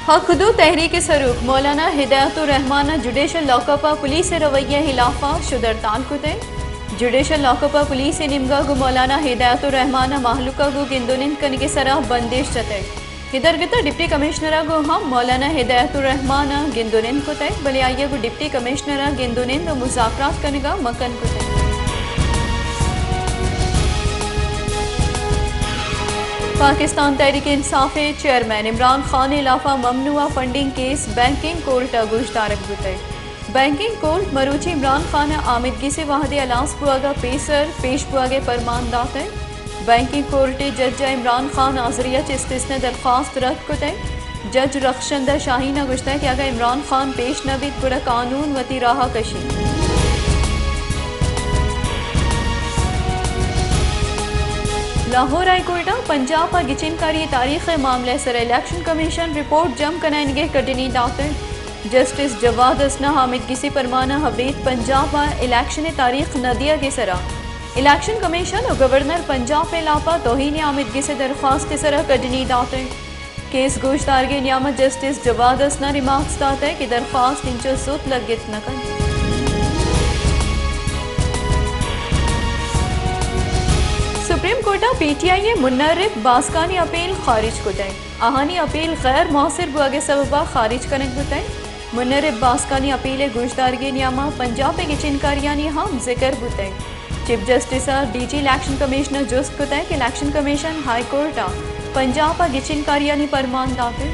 حق دو تحریک ءِ سروک مولانا ہدایت الرحمان ءَ جوڈیشل لاک اپ ءَ پولیس ءِ رویہ ءِ ہلاف ءَ شد ہڑتال کتگ۔ جوڈیشل لاک اپ ءَ پولیس ءِ نیمگ ءَ گوں مولانا ہدایت الرحمان ءَ مہلوک ءَ گوں گند ءُ نند کنگ ءِ سرا بندش جتگ۔ اے درگت ءَ ڈپٹی کمشنر ءَ گوں ہم مولانا ہدایت الرحمان ءَ گند ءُ نند کتگ، بلے آئی ءَ گوں ڈپٹی کمشنر ءَ گند ءُ نند ءُ مذاکرات کنگ ءَ مکن کتگ۔ پاکستان تحریک انصاف ءِ چیئرمین عمران خان ءِ ہلاف ءَ ممنوعہ فنڈنگ کیس بینکنگ کورٹ ءَ گوشدارگ بوتگ۔ بینکنگ کورٹ مروچی عمران خان ءَ آمدگس ءِ وہد ءِ ہلاس بوگ ءَ پیسر پیش بوگ ءِ پرمان داتگ۔ بینکنگ کورٹ ءِ جج ءَ عمران خان حاضری ءَ چہ استثنی درخواست رد کتگ۔ جج رخشندہ شاہین ءَ گوشتگ کہ اگاں عمران خان پیش نہ بیت گڑا قانون وتی راہ ءَ کشیت۔ لاہور ہائی کورٹ ءَ پنجاب ءَ گچین کاری ءِ تاریخ ءِ معاملہ ءِ سرا الیکشن کمیشن رپورٹ جم کنائینگ ءِ کڈنی داتگ۔ جسٹس جواد حسن ءِ آمدگس ءِ پرمان ءَ ابید پنجاب ءَ الیکشن ءِ تاریخ نہ دیگ ءِ سرا الیکشن کمیشن ءُ گورنر پنجاب ءِ ہلاپ ءَ توہین آمدگس ءِ درخواست ءِ سرا کڈنی داتگ۔ کیس گوشدارگ ءِ نیام ءَ جسٹس جواد حسن ءَ ریمارکس داتگ کہ درخواست انچو زوت لگت نہ کنت۔ سپریم کورٹ ءَ پی ٹی آئی ءِ منرب باسکانی اپیل خارج کتگ۔ آہانی اپیل غیر موثر بوگ ءِ سبب ءَ خارج کنگ بوتگ۔ منرب باسکانی اپیل ءِ گوشدارگ ءِ نیام ءَ پنجاب ءِ گچین کاریانی ہم ذکر بوتگ۔ چیف جسٹس ءَ ڈی جی الیکشن کمیشن ءَ جست کتگ کہ الیکشن کمیشن ہائی کورٹ ءَ پنجاب ءَ گچین کاریانی پرمان داتگ۔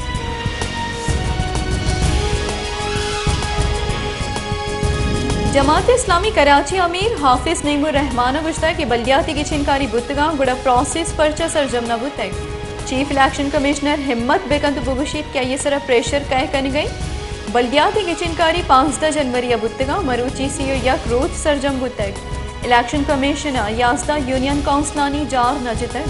جماعت اسلامی کراچی ءِ امیر حافظ نعیم الرحمان ءَ گوشتگ کہ بلدیاتی گچین کاری بوتگاں گڑا پروسیس پرچا سرجم نہ بوتگ؟ چیف الیکشن کمشنر ہمت بہ کنت ءُ بگوشیت کہ آئی ءِ سرا پریشر کئے کنگ ءَ انت؟ بلدیاتی گچین کاری پانزدہ جنوری ءَ بوتگاں، مروچی سی ءُ یک روچ سرجم بوتگ۔ الیکشن کمیشن ءَ یازدہ یونین کونسلانی جار نہ جتگ۔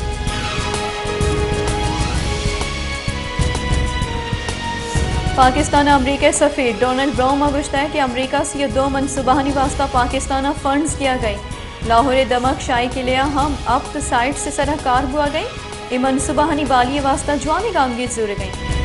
پاکستان ءِ امریکہ ءِ سفیر ڈونلڈ براؤن ءَ گوشتگ کہ امریکہ سی ءُ دو منصوبہانی واستہ پاکستان ءَ فنڈز دیگ ءَ انت۔ لاہور ءِ دمگ شاہی قلعہ ءَ ہم ہپت سائٹس ءِ سرا کار بوگ ءَ انت۔ اے منصوبہ آنی بالی ءِ واستہ جوانیں گامگیج زورگ ءَ انت۔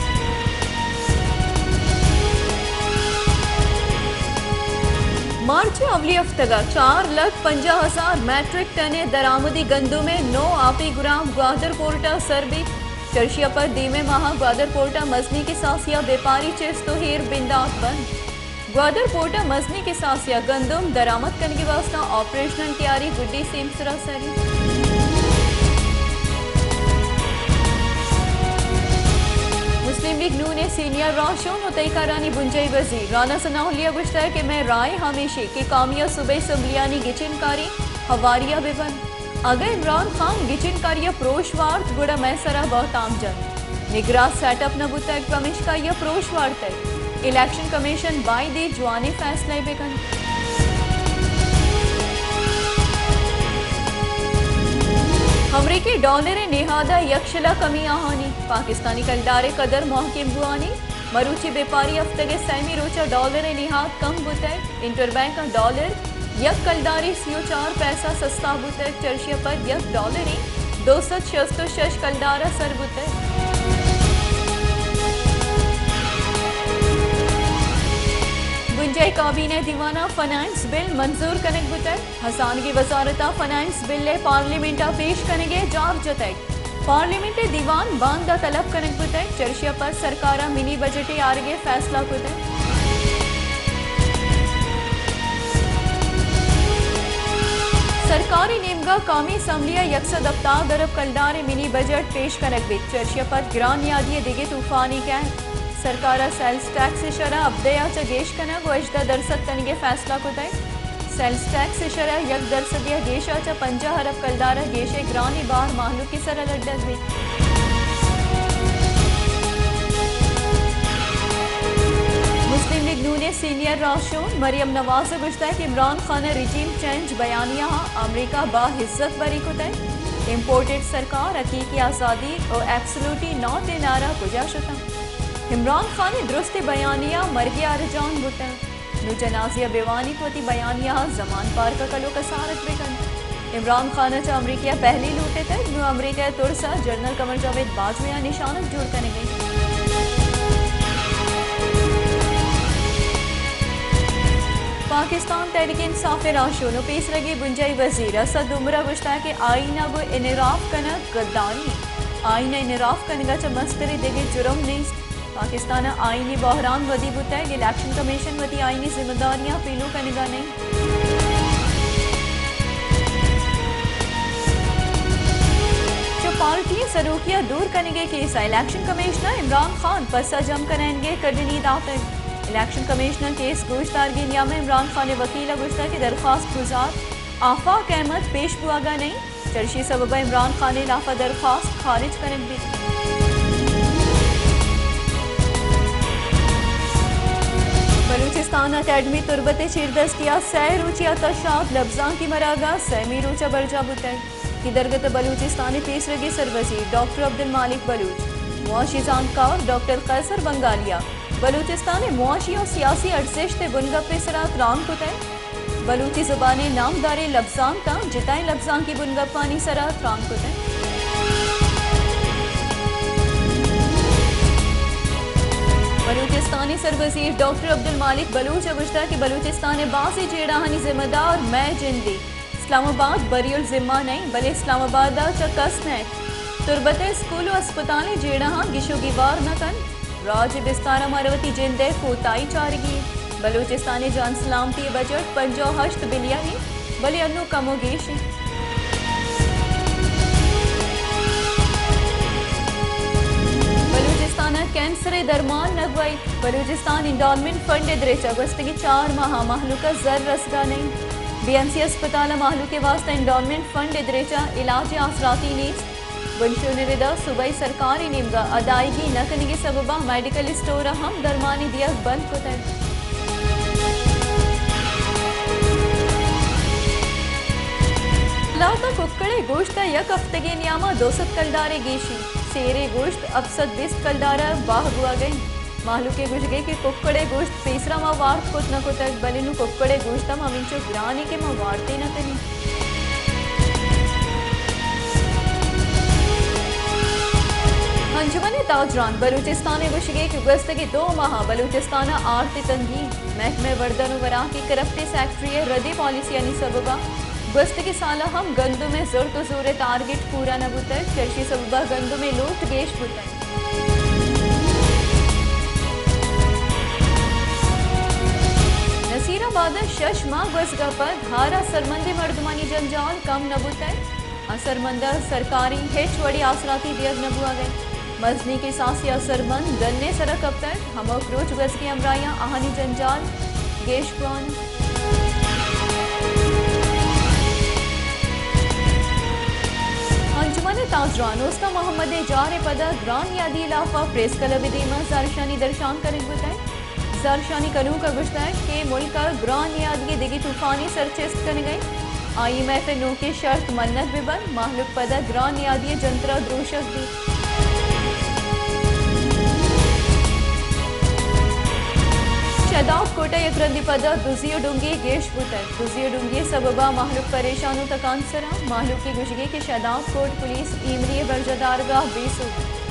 مارچ ءِ اولی ہفتگ ءَ چار لکھ پنجاہ ہزار میٹرک ٹن ءِ درآمدی گندم ءِ نو آپی گرام گوادر پورٹ ءَ سر بیت۔ چرشی ءَ پد دیمے ماہ ءَ گوادر پورٹ ءَ مزنیں کساسے ءَ بیپاری چست ءُ ایر بندات بنت۔ گوادر پورٹ ءَ مزنیں کساسے ءَ گندم درآمد کنگ ءِ واستہ آپریشنل تیاری گڈی سیم سرا سر انت۔ مسلم لیگ نون ءِ سینئر راہشون ءُ تہی کارانی بنجاہی وزیر رانا ثناء اللہ ءَ گوشتگ کہ مئے رائے ہمیش انت کہ قومی ءُ صوبائی اسمبلیانی گچین کاری ہواری ءَ بہ بنت۔ اگاں عمران خان گچین کاری ءَ پروش وارت، گڑا مئے سرا بہتام جنت۔ نگراں سیٹ اپ نہ بوتگ، پمیشکا آئی ءَ پروش وارتگ۔ الیکشن کمیشن بائدیں جوانیں فیصلہ ئے بہ کنت۔ امریکی ڈالر ءِ نہاد ءَ یک شلہ کمی آہانی، پاکستانی کلدار ءِ قدر مہکم بوانی۔ مروچی بیپاری ہفتگ ءِ سیمی روچ ءَ ڈالر ءِ نہاد کم بوتگ۔ انٹر بینک ءَ ڈالر یک کلدارے سی ءُ چار پیسہ سستا بوتگ، چرشی ءَ پد یک ڈالرے دو سد شست ءُ شش کلدار ءَ سر بوتگ۔ بنجاہی کابینہ ءِ دیوان ءَ فنانس بل منظور کنگ بوتگ۔ ہزانگی وزارت ءَ فنانس بل ءِ پارلیمنٹ ءَ پیش کنگ ءِ جار جتگ۔ پارلیمنٹ ءِ دیوان باندا طلب کنگ بوتگ، چرشی ءَ پد سرکار ءَ منی بجٹ ءِ آرگ ءِ فیصلہ کتگ۔ سرکار ءِ نیمگ ءَ قومی اسمبلی ءَ یک سد ہپتاد ارب کلدار ءِ منی بجٹ پیش کنگ بیت، چرشی ءَ پد گران نیادی ءِ دگہ طوفانے کئیت۔ سرکار ءَ سیلز ٹیکس ءِ شرح ہبدہ ءَ چہ گیش کنگ ءُ ہژدہ درسد کنگ ءِ فیصلہ کتگ۔ سیلز ٹیکس ءِ شرح یک درسدے ءَ گیش ءَ چہ پنجاہ ارب کلدار ءَ گیش ءِ گرانیں بار مہلوک ءِ سر ءَ لڈگ بیت۔ مسلم لیگ نون ءِ سینئر راہشون مریم نواز ءَ گوشتگ کہ عمران خان ءِ رجیم چینج بیانیہ ءَ امریکہ ءَ باعزت بری کتگ۔ امپورٹڈ سرکار، حقیقی آزادی ءُ ایبسلوٹی ناٹ ءِ نعرہ کجا شتاں؟ عمران خان ءِ درستیں بیانیہ مرگ ءِ ارجان بوتگ۔ نوں جنازہ ءَ بہ وانیت، وتی بیانیہ ءَ زمان پارک ءَ کلوک ءَ سارت بہ کنت۔ عمران خان ءَ چہ امریکہ ءَ پہلی لوٹتگ، نوں امریکہ ءِ ترس ءَ جنرل قمر جاوید باجوہ ءَ نشانگ جوڑ کنگ ءَ انت۔ پاکستان تحریک انصاف ءِ راہشون ءُ پیسرگیں بنجاہی وزیر اسد عمر ءَ گوشتگ کہ آئین ءَ گوں انحراف کنگ گدانی، آئین ءِ انحراف کنگ ءَ چہ مستریں دگہ جرم نیست۔ پاکستان ءَ آئینی بحران ودی بوتگ، الیکشن کمیشن وتی آئینی ذمہ داریاں پیلو کنگ ءَ نہ انت۔ چو پارٹی ءِ سروکی ءَ دور کنگ ءِ کیس ءَ الیکشن کمشنر عمران خان پسہ جم کنائینگ ءِ کڈنی داتگ۔ الیکشن کمشنر کیس گوشدارگی نیام ءَ عمران خان ءِ وکیل ءَ گوشتگ کہ درخواست گزار آفاق احمد پیش بوہگ ءَ نہ انت، چرشی سبب ءَ عمران خان ءِ ہلاف ءَ درخواست خارج کنگ بیت۔ بلوچستان اکیڈمی تربت ءِ چیردستی ءَ سئے روچی ءَ تشاد لبزانکی مراگش سیمی روچ ءَ برجاہ بوتگ۔ اے درگت ءَ بلوچستان ءِ پیسرگیں سروزیر ڈاکٹر عبدالمالک بلوچ، معاشی زانتکار ڈاکٹر قیصر بنگالیا، بلوچستان ءِ معاشی ءُ سیاسی ارزشت ءِ بنگپ ءِ سرا تران کتگ۔ بلوچی زبان ءِ نامداریں لبزانکاں جتائیں لبزانکی بنگپانی سرا تران کتگ۔ بلوچستان ءِ سروزیر ڈاکٹر عبدالمالک بلوچ ءَ گوشتگ کہ بلوچستان ءِ بازیں جیڑہانی ذمہ دار مئے جند ایں۔ اسلام آباد بری الذمہ نہ انت، بلے اسلام آباد ءَ چہ کس نہ ایت تربت ءِ اسکول ءُ اسپتالیں جیڑہاں گیش ءُ گیوار نہ کنت۔ راج ءِ بستار ءَ مارا وتی جند ءِ کوتاہی چارگی انت۔ بلوچستان ءِ جان سلامتی ءِ بجٹ پنجاہ ءُ ہشت بلین انت، بلے انوں کمو گیش انت۔ بلوچستان ءَ کینسر ءِ درمان نہ گوئیت۔ بلوچستان انڈولمنٹ فنڈ ءِ دریچہ گوستگیں چار ماہ ءَ مہلوک ءَ زر رسگ ءَ نہ انت۔ بی ایم سی اسپتال ءَ مہلوک ءِ واستہ انڈولمنٹ فنڈ ءِ دریچہ علاج ءِ آسراتی نیست۔ بنشون ءِ ردا صوبائی سرکار ءِ نیمگ ءَ ادائیگی نہ کنگ ءِ سبب ءَ میڈیکل اسٹور ءَ ہم درمانی دیگ بند کتگ۔ لہتیں ککڑ ءِ گوشت ءَ یک ہفتگے نیام ءَ دو سد کلدار ءِ گیشی، سیر ءِ گوشت ہپت سد بیست کلدار ءَ بہا بوہگ ءَ انت۔ مہلوک ءِ گوشگ ءَ کہ ککڑ ءِ گوشت پیسرا ما وارت کت نہ کتگ، بلے نوں ککڑ ءِ گوشت ہم ہمینچو گران انت کہ ما وارت ئے نہ کنیں۔ انجمن تاجران بلوچستان ءِ گوشگ ءَ کہ گوستگیں دو ماہ ءَ بلوچستان ءَ آرت ءِ تنگی، محکمہ وردن ءُ وراک ءِ کرپٹ ءِ سیکرٹری ءِ ردیں پالیسیانی سبب ءَ گوستگیں سال ءَ ہم گندم ءِ زرت ءُ زور ءِ ٹارگٹ پورا نہ بوتگ، چرشی سبب ءَ گندم ءِ لوٹ گیش بوتگ۔ نصیر آباد ءَ شش ماہ گوزگ ءَ پد ہار ءَ سرمندیں مردمانی جنجال کم نہ بوتگ۔ آ سرمند ءَ سرکاری ہچ وڑیں آسراتی دیگ نہ بوہگ ءَ انت۔ مزنیں کساسے ءَ سرمند ڈن ءِ سرا کپتگ۔ ہمک روچ گوزگیں ہمراہیاں آہانی جنجال گیش بوان۔ انجمن تاجران استان محمد ءِ جار ءِ پدا گران نیادی ءِ لاف ءَ پریس کلب ءِ دیما زارشانی درشان کنگ بوتگ۔ زارشانی کنوک ءَ گوشتگ کہ ملک ءَ گران نیادی ءِ دگہ طوفانے سرچست کنگ ءَ انت۔ آئی ایم ایف ءِ نوکیں شرط منگ بہ بنت، مہلوک پدا گران نیادی ءِ جنتر ءَ دروشگ بیت۔ شہداد کوٹ ءَ یک رندے پدا دزی ءُ ڈنگی گیش بوتگ۔ دزی ءُ ڈنگی ءِ سبب ءَ مہلوک پریشان ءُ تکانسر ءَ۔ مہلوک ءِ گوشگ ءَ کہ شہداد کوٹ پولیس ایمری ءِ برجاہ دارگ ءَ بے سوب۔